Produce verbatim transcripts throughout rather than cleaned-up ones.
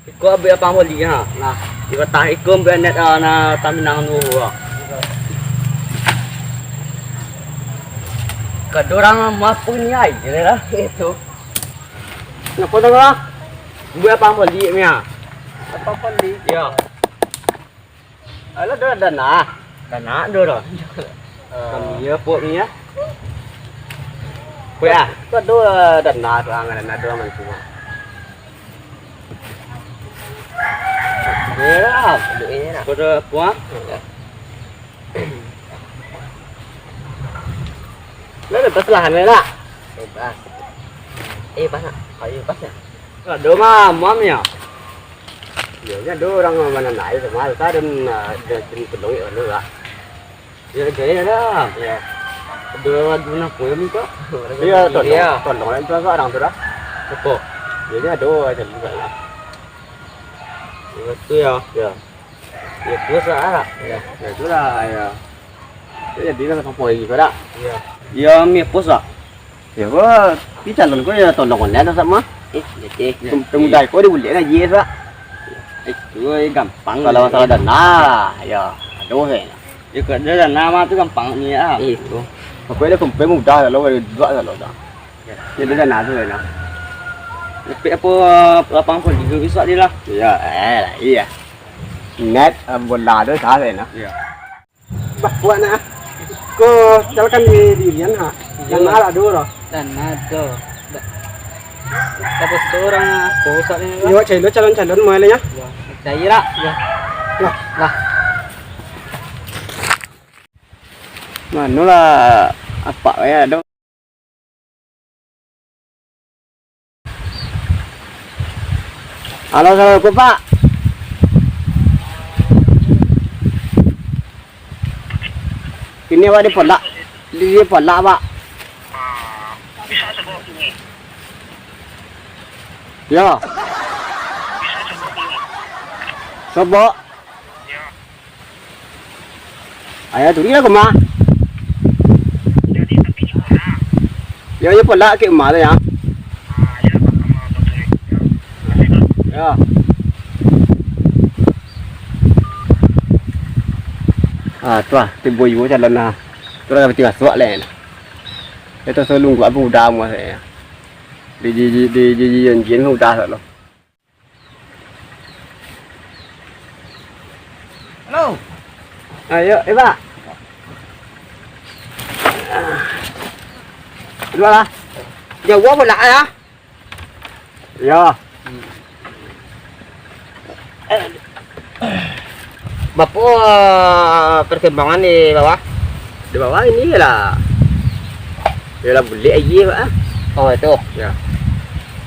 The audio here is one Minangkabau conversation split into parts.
Iko abih apo ambo liek ha. Nah, di batah iko ambo net ah, nah, taminang dulu ah. Kado urang mampu ni ai je lah. Itu. Napa tu lah? Buat apo ambo liek ni ah. Apo ambo liek? Yo. Alah, ado dana. Dana ado doh. Ah. Kami yo, pok ni yo. Pok ah. Ko ado dana tu, angan dana tu, angan tu. Yo, duduk ni nak. Ko ado pok ah. Yo. Lah, lepas lah, ni lah. Bebas. Eh, pas nak. Ayo, pas nak. Ado mah, mam yo. Iyo, nyo ado urang mananai samo, ta, dan, ah, dan, dan tolong yo, anu lah. Yo, jadi ado. Iyo. Ado lagu napo yo minta? Iyo, tolong, tolong lah minta urang tu dah. Apo? Iyo, nyo ado aja minta lah. Iyo, tu yo. Iyo. Iyo, terus lah. Iyo. Yo, itulah, iyo. Yo, jadi lah, sampai lagi, dak? Iyo. Iyo, mi pos lah. Yo, ko, pi calon ko yo tolong online lah, Sak, mah. Eh, jadi. Pem-, pemuda ko dibuliak ngaji, Sak. Itu, eh, gampang. Kalau masalah dana, yo, aduh, eh. Yo, kalau ado dana mah tu gampang ni, ah. Itu. Pokoknyo ado kumpul mudah, kalau ado duit, kalau dah. Jadi dana tu, nah. Tapi apo, lapang pun juga bisa dia lah. Iyo, eh, lah, iyo. Net, eh, bola tu sah, nah. Iyo. Bah, buat nak, ah. Ko, calakan di, di Rian, ha. Iyo. Dana lah ado, doh. Dana ado. Da-, dapat seorang, ah, pusat ni, bah. Iyo, cari lo calon-calon, mulai lah, yo. Iyo, cari lah, iyo. Lah. Lah. Mano lah, apak yo, ado. Halo, assalamualaikum, Pak. Kini awak di Polak, di, di Polak, Pak. Yo. Sobok. Ayo, turi lah ka umah. Yo, yo, Polak ka umah tu, yo. Yo. Ah, tu lah, tibo ibo calon lah. Tu lah, piti masuak lah. Itu salungguak pun udah amuah saya. Di, di, di, di, di, di, di, udah tak lo. Halo. Ayo, eh, Pak. Dua lah. Jauah pula, ya? Ya. Bapo, eh, perkembangan di bawah? Di bawah ini lah. Yalah, bulik aja, Pak, ah. Oh, itu? Ya.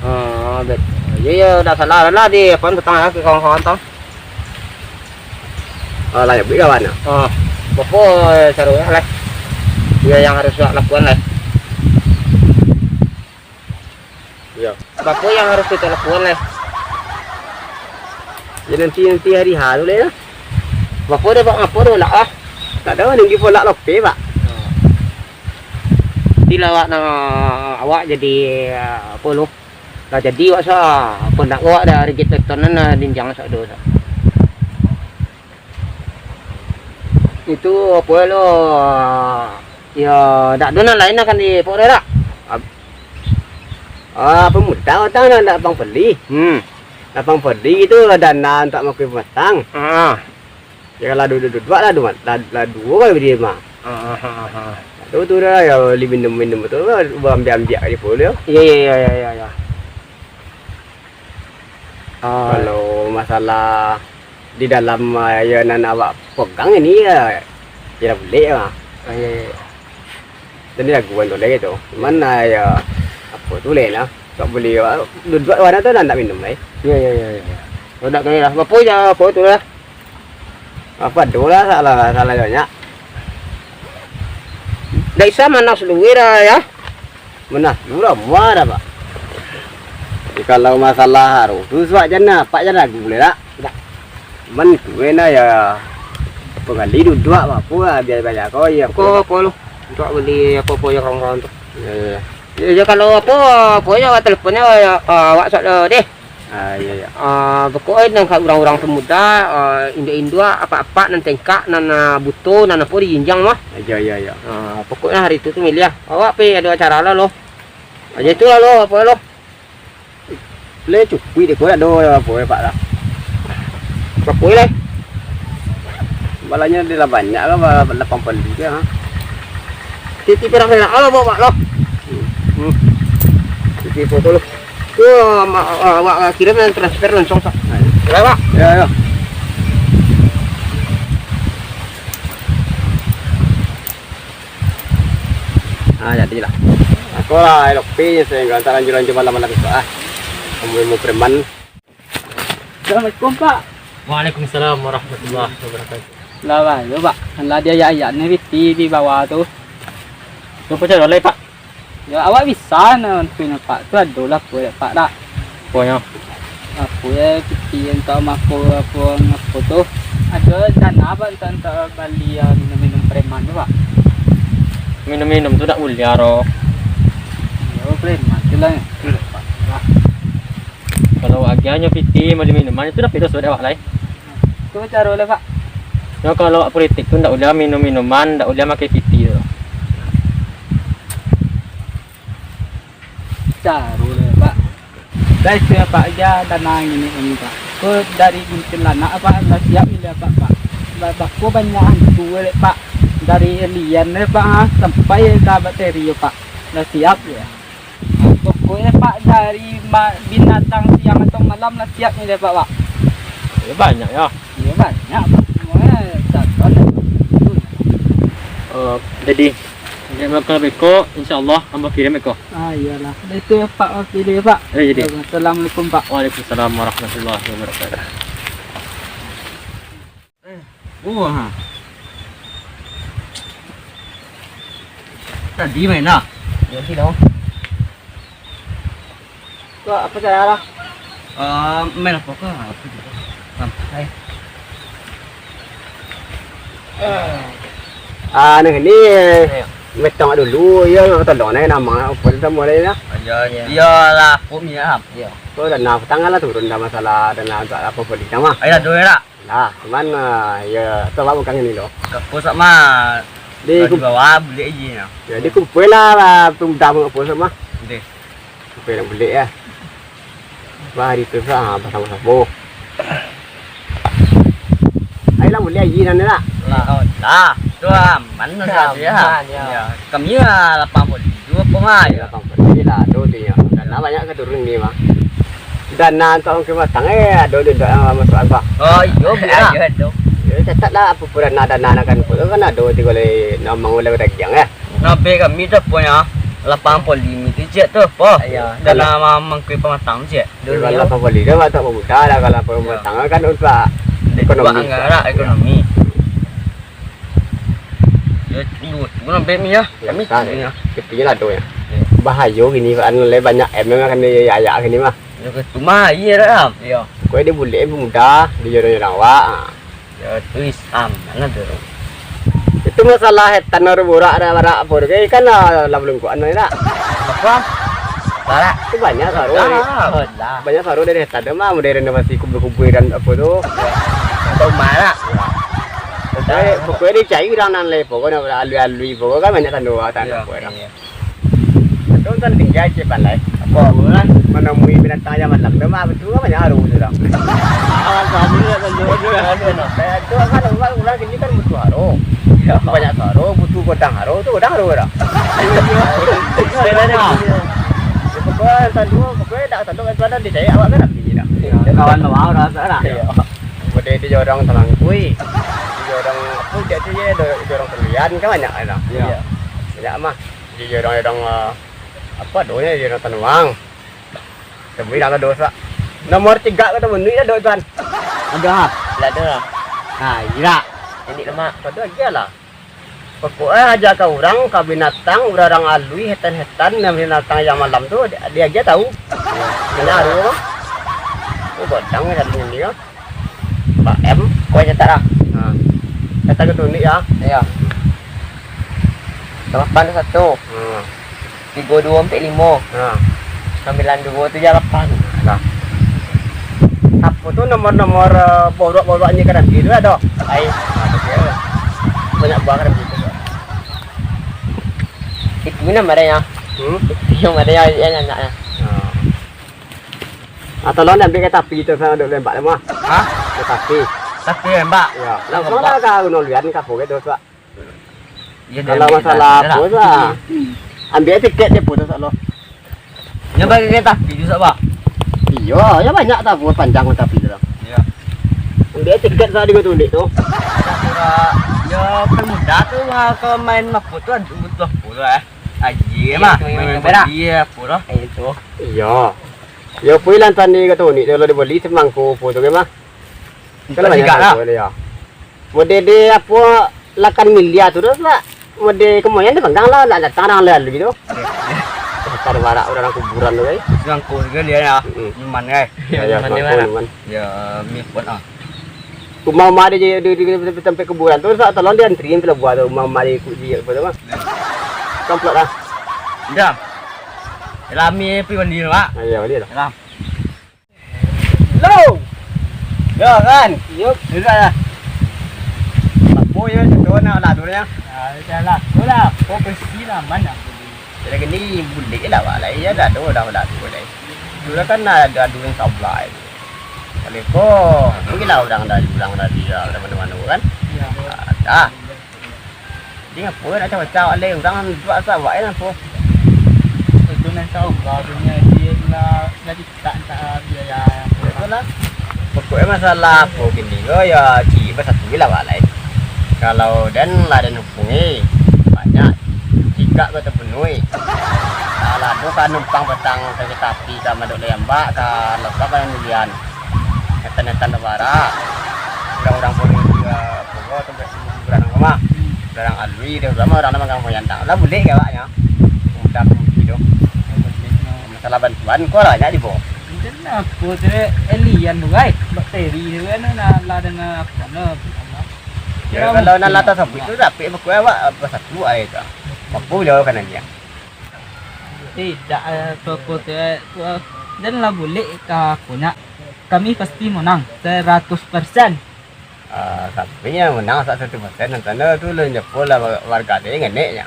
Oh, bet-, ya, ya, dah salah lah di apa, petang lah ke kawan-kawan tau. Oh, lah, ya, bulik kawan, ah. Oh, bapo, eh, sarunya lah. Ya, yang harus awak lakukan lah. Iyo. Bapo yang harus kito lakukan lai? Yo, nanti, nanti hari H tu lai lah. Bapo dek, Pak, ngapo dek Polak, ah? Tak tahu, nunggu Polak lope, Pak. Nanti lah awak, nah, awak jadi, ah, apo lo? Lah jadi awak sa, apo ndak awak dah rigit beton nan, ah, dinjang sado sa. Itu apo lo, yo, dak ado nan lain akan di pok dah, dak? Ab-, ah, pemuda utang nan dak lapang peli. Hmm. Lapang peli tu dana untuak makui batang. Ah. Yo, kalau duduak-duduak lah, duo, lah, lah duo kali beri mah. Ah, ah, ah, ah. Tu, tu dah, yo, li minum-minum tu, baambiak-ambiak di pok tu. Iyo, iyo, iyo, iyo, iyo, iyo. Ah. Kalau masalah di dalam, ah, yo, nan awak pegang ini, yo, yo lah bulik, ah. Ah, iyo, iyo. Dan di lagu kan tu lai tu. Cuman, ah, yo, apo tu lai lah. Tak buliah, ah, duduak wana tu lah ndak minum lai. Iyo, iyo, iyo, iyo. Ndak kali lah. Bapo ja, apo tu lah. Apo ado lah, salah, salah banyak. Dak bisa manas luwe dah, yo. Manas luwe lah, muah dah, Pak. Jadi, kalau masalah haruih tu, suak jan lah, Pak jan ragu lai, dak? Dak. Cuman, tu kan lah, yo, panggali duduak, apo lah, biar banyak ko, yo. Ko, ko lu. Untuak bali apo-apo yo kawan-kawan tu. Yo, yo, yo. Yo, yo, kalau apo, apo yo, awak telepon yo, yo, ah, awak suak lo deh. Ah, iyo, iyo. Ah, pokoknyo nan ka urang-urang pemuda, ah, induak-induak, apak-apak, nan tengkak, nan, ah, buto, nan apo dijinjiang mah. Iyo, iyo, iyo. Ah, pokoknyo hari tu, tu miliah. Awak pai ado acara lah lo. Aja tu lah lo, apo lo. Lai cukuik dek ko, dak ado apo, Pak, lah. Cukuik lai. Balanyo dia lah banyak lah, ba-, lapan puluh dia, ha. Titip perak-perak lah, Pak, Pak, lo. Hmm. Titip foto lo. Tu, ma-, awak kirim dan transfer langsung, Pak. Ayo. Boleh, Pak? Ya, ya. Ah, jadilah. Aku lah, elok pi, sehingga antara lanjut-lanjut malam-malam itu, ah. Kamu ilmu preman. Assalamualaikum, Pak. Waalaikumsalam warahmatullahi wabarakatuh. Lah, bayo, Pak. Lah, dia ayak-ayak ni, Riti, di bawah tu. Tu apa cara lai, Pak? Ya, awak bisa, nah, untuaknyo, Pak. Tu ado lah, Pak, dak? Aponyo? Apo ya, Riti, untuak mako, apo, apo tu. Ado dana, Pak, untuak, untuak bali, ya, minum-minum preman tu, Pak. Minum-minum tu dak buliah, ro. Yo, preman tu lah. Pak, lah. Kalau agiahnyo piti, bali minuman, itu dah pedos buat awak lai. Tu caro lah, Pak. Yo, kalau awak politik tu ndak uliah minum minuman, ndak uliah makai piti tu. Caro lah, Pak. Dah itu ya, Pak, ya, tanang ini, ini, Pak. Ko dari kuntilanak, Pak, lah siap ni lah, Pak, Pak. Ba-, bako banyak hantu, Pak. Dari alien, Pak, ha, sampai ka bakteri, Pak. Lah siap ya. Pokoknyo, Pak, dari ma-, binatang siang atau malam lah siap ni dek Pak, Pak. Yo, banyak, yo. Yo, banyak, Pak. Semuanya satuan, Pak. Eh, jadi, kalau beko, insyaallah ambo kirim beko. Ah, iyolah. Itu ya, Pak, pilih ya, Pak. Eh, jadi. Assalamualaikum, Pak. Waalaikumsalam warahmatullahi wabarakatuh. Eh, oh, ha. Tadi main lah. Yo, sih, dong. Kok apa cara lah? Eh, main apa kah? Apa gitu? Sampai. Ah, nah, ni, ayo. Metong dulu, ya, tolong, nah, nama, apa tu, mulai lah. Ayo, ya. Iyalah, aku minyak, ya. Kau dah nak tangan lah turun, dah masalah, dah nak apa, apa, apa, nama. Ayo, dulu, ya. Lah, cuman, ah, yo, tu awak bukan ngini lo. Kapus awak mah, di bawah bulek aje, nah. Jadi kumpul lah, lah, pemuda mangapus mah. Deh. Kumpul nak bulek, ya. Wah, hari tu, ah, basamo-samo. Ayolah, bulek aje, nah, lah. Lah, oh, lah. Tu aman, nah, saja. Aman, ya. Ya. Kami lah, lapang puluh tujuh apa mah, ya. Lapang puluh tujuh lah, tu, tu, ya. Karena banyak ka turun ni, mah. Dana untuak mangkin batang, eh, ado di, ah, masuak apa? Oh, iyo, biar. Ayo, ado. Yo, catat lah, apo pun dana, dana nak kan, kan ado tigo lai, namang ulai badagiang, eh. Nah, be kami tu punyo lapang poli tu, cek tu, apo? Iyo, dana ma-, mangkin pamatang, cek. Kalau lapang poli tu, untuak pemuda lah, kalau pematang kan untuak ekonomi. Anggaran ekonomi. Yo, tu, tu, nampak mi, ya. Ya, kami besar, tu, ya. Kepingin ado, ya. Ya. Bahayo gini, anu, lai banyak M M kan di ayak gini mah. Yo, ketumah, iya, Ram. Iya. Kau dia bulek pemuda, di jodoh-jodoh awak. Ah. Yo, tu is aman lah tu. Itu masalah setan orang borak, ada barak apa tu. Kan lah, lah belum kuat, anu, nak. Apa? Barak. Itu banyak saruah. Ah, banyak saruah dari setan tu mah, udah renovasi kubur-kuburan apa tu. Ya. Atau marak. Pokoknya, pokoknya dia cari orang nan lain, pokoknya alui-alui, pokoknya kan banyak tanda, tanda apa orang. Iya. Betul kan tinggal je balai. Apa? Apa lah? Menemui binatang yang malam tu mah, betul kan banyak haru tu dah. Awan kami nak tunjuk tu. Aduh, no. Eh, tu kan orang, orang kini kan butuh haru. Ya. Banyak haru, butuh godang haru, tu godang haru dah. Bedanya. Pokoknya tanduk, pokoknya tak tanduk, itu ada di saya, awak kan nak beli dah. Ya, kawan awak rasa lah. Iya. Kemudian dia orang Talangkui, dia orang apa, dia tu je, dia orang Telian, kan banyak lah. Iya. Banyak mah. Jadi orang-orang, ah, apa doanya, orang Tanuang. Tapi nak dosa. Nomor tiga kata bunuh dah dosa, Tuan. Ada ha? Tidak ada lah. Nah, gila. Ini lemak. Satu lagi lah. Pokoknya aja ka orang, ka binatang, urang alui, hetan-hetan, yang binatang yang malam tu, dia, dia aja tahu. Hanya aru mah. Oh, godang kan ini kan. Pak M. Kau catat lah. Ha. Kata ke tunjuk ya. Iya. Lapan satu. Ha. Tiga dua empat lima. Ha. Sembilan dua tujuh lapan. Nah. Apo tu nomor-nomor, eh, borok-borok ni kadang tu ado? Ai, banyak buah kadang tu. Itu nama dia. Hmm? Itu yang ada yang, yang, yang, yang. Ah, tolong ambil ke tapi tu, sana duduk lembak dia mah. Hah? Ke tapi. Tapi lembak? Ya. Langsung lah ke gunung lian, ke apa gitu, Pak. Kalau masalah apa lah. Ambil tiket dia putus Allah. Nya bagi kereta api tu, Pak. Iyo, ya banyak tahu panjang kereta api tu lah. Iyo. Ambil tiket saat di tu, tu. Ya, permudah tu, ha, kalau main maput tu, aduh, butuh apa tu, eh. Aji mah, main beli apa lah. Itu. Iyo. Yo, pui lantan di kata unik, kalau dibeli semangko apa tu, kan, mah? Kalau banyak lah. Mode de apo, lakan milia tu doh, Pak. Mode kemoyan de panggang lah, nak datang urang lalu gitu. Pasar barak urang kuburan tu, kan. Semangko juga dia ya. Mm-mm. Nyaman, kan? Ya, ya, nyaman, semangko nyaman. Ya, mi pun ah. Rumah-rumah de di, di, di, di sampai kuburan tu, Pak, tolong diantriin pelabuah tu, rumah-rumah de kuji apa tu, mah. Komplek lah. Dah. Lami pi mandi, Pak. Ah, iya, mandi lah. Dah. Lo! Yo, kan? Yup. Sudah lah. Apo yo, contoh nak lah tu nya? Ah, dah lah. Tu lah. Kau bersih lah, mana? Jadi gini, bulik lah, Pak, lah. Iya, dah tu, dah, dah tu, dah. Tu lah kan ado, ado yang sablai. Kalau ko, pergilah urang dari, urang dari, ya, dari mana-mana kan? Iya. Ah, dah. Jadi, ngapo nak cawak-cawak lai? Urang duduak sahabat kan, apo? Itu nan sahabat tu nya, dia lah, jadi tak, tak biaya. Betul lah. Pokoknya masalah apo kini ko, ya, cik bersatu lah, Pak, lai. Kalau den lah den hubungi, banyak cigak ko tapenuhi. Kalau ado ka numpang patang ka kereta api ka Madok Lembak, ka Lebak ka Nulian. Netan-netan dah barak. Urang-urang pun juga, pokok tu, Urang rumah, urang alui deh, urang mah urang namo urang panyandang. Lah bulik ka awaknyo. Udah kunci tu. Masalah bantuan, ko lah banyak dibawa. Kenapa tu, alien tu, guys? Bakteri tu kan, nah, lah dengan apa, nah. Ya, kalau nak lah tasabut tu, rapik baku awak, apa satu aja tu. Apa beliau kan dia? Tidak, eh, apa tu, eh, tu, eh, dan lah bulik ka aku nyo. Kami pasti menang, seratus persen. Ah, tapi yang menang sak satu persen, nan tanda tu lun jepo lah warga dia ngenek nya.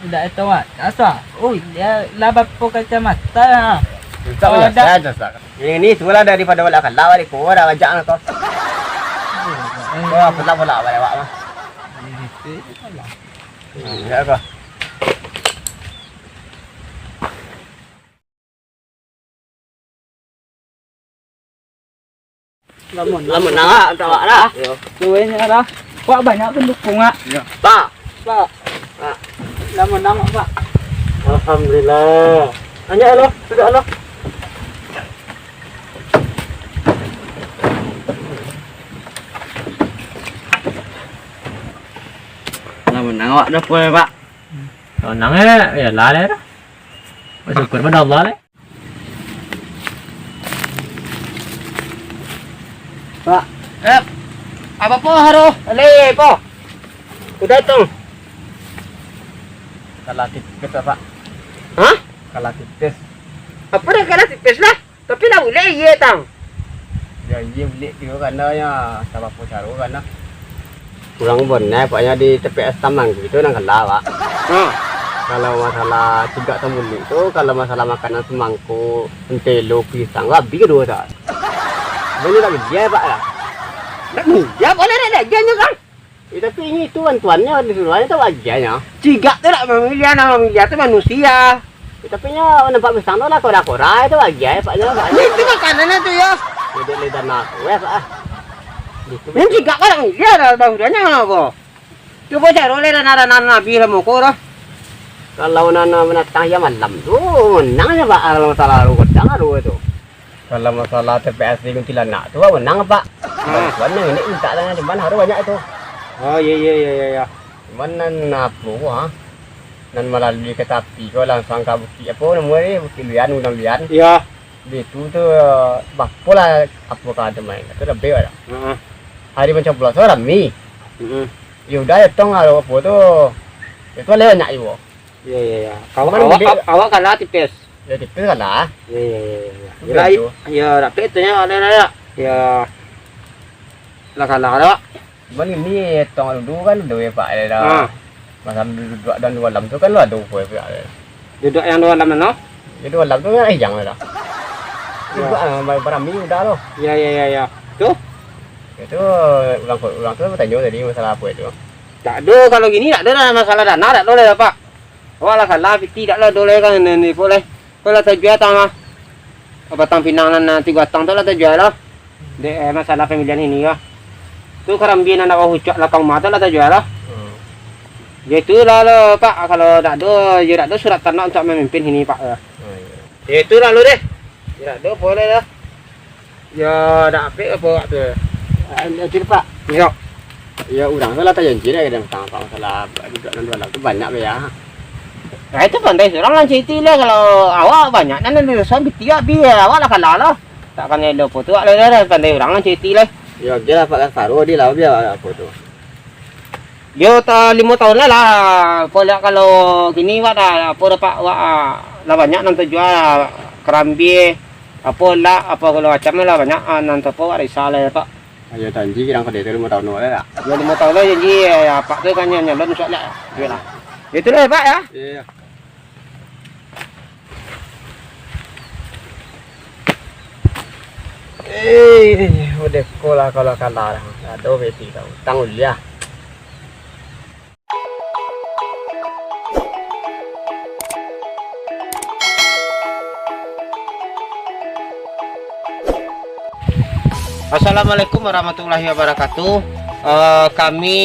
Tidak tahu, ah. Asa, oh, dia lah bapo kacamata, ah. Susah. Oh, dah. Yang ini tu lah daripada wala kalah, balik ko dah ajak lah kau. Oh, eh. Kau lah pula, pula balik awak mah. Ini tu, itu lah. Hmm, ya kau. Lah menang awak, awak lah. Yo. Tu inyo lah. Pak, banyak pendukung, Pak. Yo. Pak. Pak. Pak. Lah menang, Pak. Alhamdulillah. Banyak lo, sudah lo. Lah menang awak dah, Pak. Lah menang, eh, ya lah, lah. Bersyukur pada Allah, lah. Pak. Eh, apa po haro? Ale, po. Udah tong. Kalah tipis, Pak. Hah? Kalah tipis. Apa dah kalah tipis lah? Tapi lah bulik iye tang. Ya, iye bulik tu karena ya, sabab po caro karena. Urang bonai, Pak, nyo di T P S Taman gitu nan kalah, Pak. Ha. Kalau masalah cigak tamulik tu, kalau masalah makanan semangko, entelo, pisang, habis kedua, Pak. Bani tak dia, Pak, lah. Tak dia, boleh tak dia nyo, kan? Eh, tapi inyo itu bantuannyo disuruah, itu bagiannyo. Cigak tu nak mamiliah, nak mamiliah tu manusia. Tapi nyo nampak pisang tu lah, kora-kora itu bagi ai, Pak, nyo, Pak. Ini tu makanannyo tu, yo. Jadi lidah nak, weh, Pak, ah. Gitu. Ini cigak kan, iya dah, dah, udahnya apa? Cubo caro leh, dana-dana nabi lah moko dah. Kalau nana menatang ya malam tu, menang ya, Pak, kalau masalah lu godang aduh tu. Kalau masalah T P S di Kuntilanak tu, menang, Pak. Hmm. Bantuan yang ini minta lah, cuman harus banyak tu. Oh, iya, iya, iya, iya, iya. Cuman nan apo, ha? Nan malalui ka tapi ko langsung ka Bukik apo namo ni? Bukik Lian, Gunung Lian. Iya. Di tu tu, bapo lah apo ka teman, tu lebih lah. Heeh. Hari mencoblos tu rami. Heeh. Ya udah, ya tong lah apo tu. Itu lah banyak juga. Iya, iya, iya. Cuman awak, gede. Awak kalah tipis. Ya, tipis kalah. Iya, iya, iya, iya. Betul. Iya, iya, rapik tu nya, ada, ada. Yo, lah kalah dah. Cuman ini tong dulu kan, duo, Pak, yo dah. Ha. Masalah duduak dan duo alam tu kan lah ado pulo, Pak. Duduak yang duo alam mano? Yo, duo alam tu kan ijang dah. Yo. Duduak, ah, ba-, barami udah tu. Yo, yo, yo, yo. Tu? Itu urang, urang tu batanyo tadi masalah apo itu. Tak ado, kalau gini tak ado dah masalah dana, tak ado lah, Pak. Awak lah kalah, piti tak lah ado lah kan, ni, ni, boleh. Kau lah tajua tang mah. Batang pinang nan, nan tigo batang tu lah tajua lah. Dek, eh, masalah pamilihan ini lah. Tu karambia nan nak bahucuak lakang rumah tu lah tajua lah. Hmm. Yo itulah lo, Pak, kalau dak ado, yo dak ado surat tanah untuk mamimpin ini, Pak. Oh, iyo. Yo itulah lo deh. Yo dak ado, boleh lah. Yo dak apik apo awak tu. Ah, ado, Pak. Yo. Yo, urang tu lah tajanji dah kadang patang, Pak, masalah duduak nan duo alam tu banyak bia. Nah, itu pandai surang lah carito lah, kalau awak banyak nan duduak piti awak bia, awak lah kalah lah. Tak kanai ado apo tu, awak lah, lah pandai urang lah carito lah. Yo, oke lah, Pak, kan saru di lah bia apo tu. Yo, ta-, limo taun lah lah. Apo lah kalau kini awak dah, apo dah, Pak, awak, ah, lah banyak nan tajua karambia, apo lah, apo sagalo macam lah banyak, ah, nan tu apo awak resa lah, Pak. Ayo janji urang kado tu limo taun awak lah. Yo, limo taun lah janji, ya, Pak tu kan nyalon suak lah. Yo lah. Itulah, Pak, ya. Iyo, iyo. Eh, udah ko lah kalau kalah dah. Ado beti tau. Tang uliah. Assalamualaikum warahmatullahi wabarakatuh. Eh, kami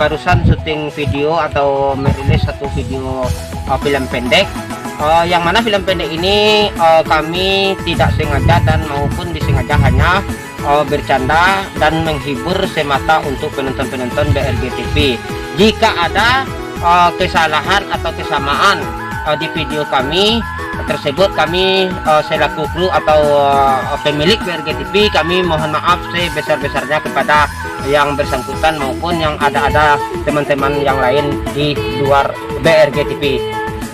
barusan syuting video atau merilis satu video, eh, film pendek. Eh, yang mana film pendek ini, eh, kami tidak sengaja dan maupun disengaja hanya, eh, bercanda dan menghibur semata untuk penonton-penonton B R G T V. Jika ada, eh, kesalahan atau kesamaan, eh, di video kami tersebut, kami, eh, selaku kru atau, eh, pemilik B R G T V, kami mohon maaf sebesar-besarnya kepada yang bersangkutan maupun yang ada-ada teman-teman yang lain di luar B R G T V.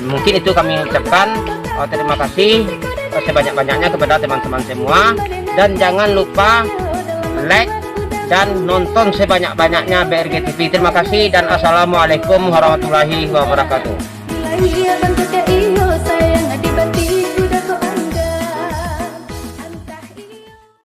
Mungkin itu kami ucapkan, eh, terima kasih, eh, sebanyak-banyaknya kepada teman-teman semua. Dan jangan lupa like dan nonton sebanyak-banyaknya B R G T V. Terima kasih dan assalamualaikum warahmatullahi wabarakatuh.